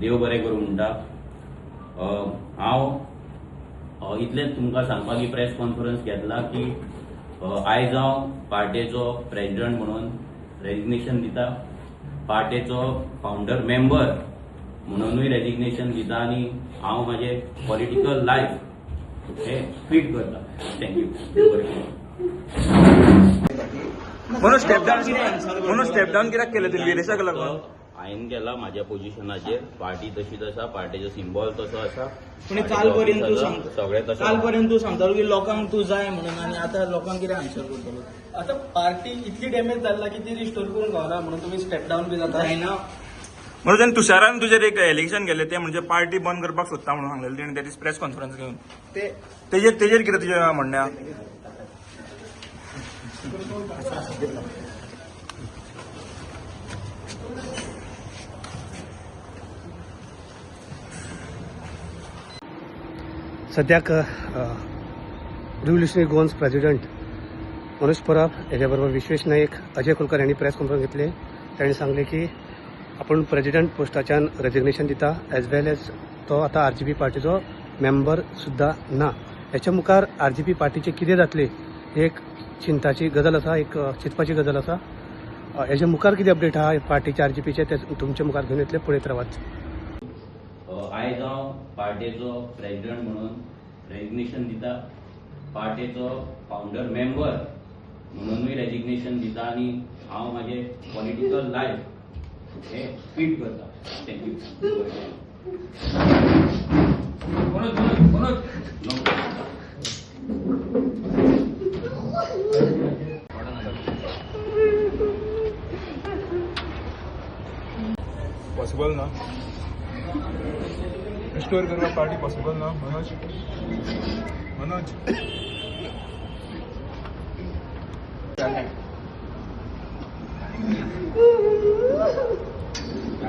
देव बरें करूं म्हणटा. हांव इतलेंच तुमकां सांगपाक ही प्रेस कॉन्फरन्स घेतला की आयज हांव पार्टेचो प्रेजिडंट म्हणून रेजिग्नेशन दिता, पार्टेचो फावंडर मेंबर म्हणूनय रेजिग्नेशन दिता आनी हांव म्हाजें पॉलिटिकल लायफ हें क्वीट करता. Thank you, देव बरें करूं. म्हणून स्टेप डावन, म्हणून स्टेप डावन कित्याक केलें तुमी विरेशाक लागून? हांवें केला म्हाज्या पोजिशनाचेर. पार्टी तशीच आसा, पार्टेचो सिंबॉल तसो आसा. पूण काल पर्यंत तूं सगळें सांगता, तशें. काल पर्यंत तूं सांगतालो की लोकांक तूं जाय म्हणून आनी आतां लोकांक कितें आन्सर करतलो? आता पार्टी इतली डॅमेज जाल्ला की ती रिस्टोर करूंक गावना म्हणून तुम्ही स्टेप डावन बी जाता? जायना. म्हणून तेणें तुषारान तुजेर एक एलिगेशन केलें, तें म्हणजे पार्टी बंद करपाक सोदता म्हणून सांगलेलें तेणें त्या दीस प्रेस कॉन्फरन्स घेवन. ते तेजेर कितें तुजें म्हणणें आहा? सद्याक रिव्होल्युशनरी गोवन्स प्रेजिडंट मनोज परब हेच्या बरोबर विश्वेश नाईक, अजय खोलकर यांनी प्रेस कॉन्फरन्स घेतली. तांणी सांगले की आपण प्रेजिडंट पोस्टाच्यान रेजिग्नेशन दिता, एज वेल एज तो आतां आरजीपी पार्टीचो मेंबर सुद्दां ना. हेच्या मुखार आरजीपी पार्टीचे कितें जातले ही एक चिंताची गजाल आसा, एक चिंतपाची गजाल आसा. हेच्या मुखार कितें अपडेट आहा पार्टीचे आरजीपीचे ते तुमच्या मुखार घेवन येतले. पळयत रावात. आयज हांव पार्टेचो प्रेजिडंट म्हणून रेजिग्नेशन दिता, पार्टेचो फावंडर मेंबर म्हणूनय रेजिग्नेशन दिता आनी हांव म्हाजें पॉलिटिकल लायफ हें क्वीट करता. Thank you. Manoj, Manoj, Manoj. Possible ना रिस्टोर करपाक पार्टी, पॉसिबल ना मनोज? मनोज.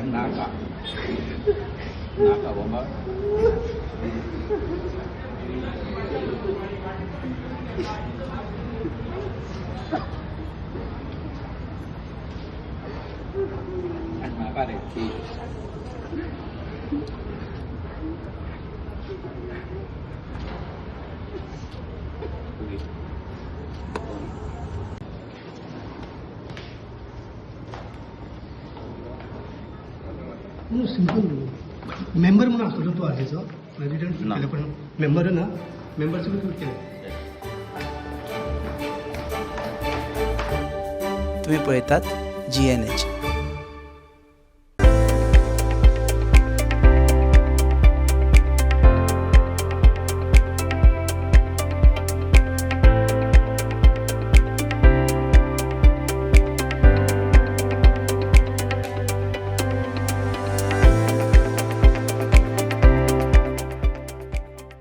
नाका नाका बाबा. नाका रे छी. Okay. Simple member म्हणून आसतलो तूं आरजीचो प्रेजिडंट? ना. केले पण मेंबर ना, मेंबरशिप केले. तुम्ही पळयतात जीएनएच.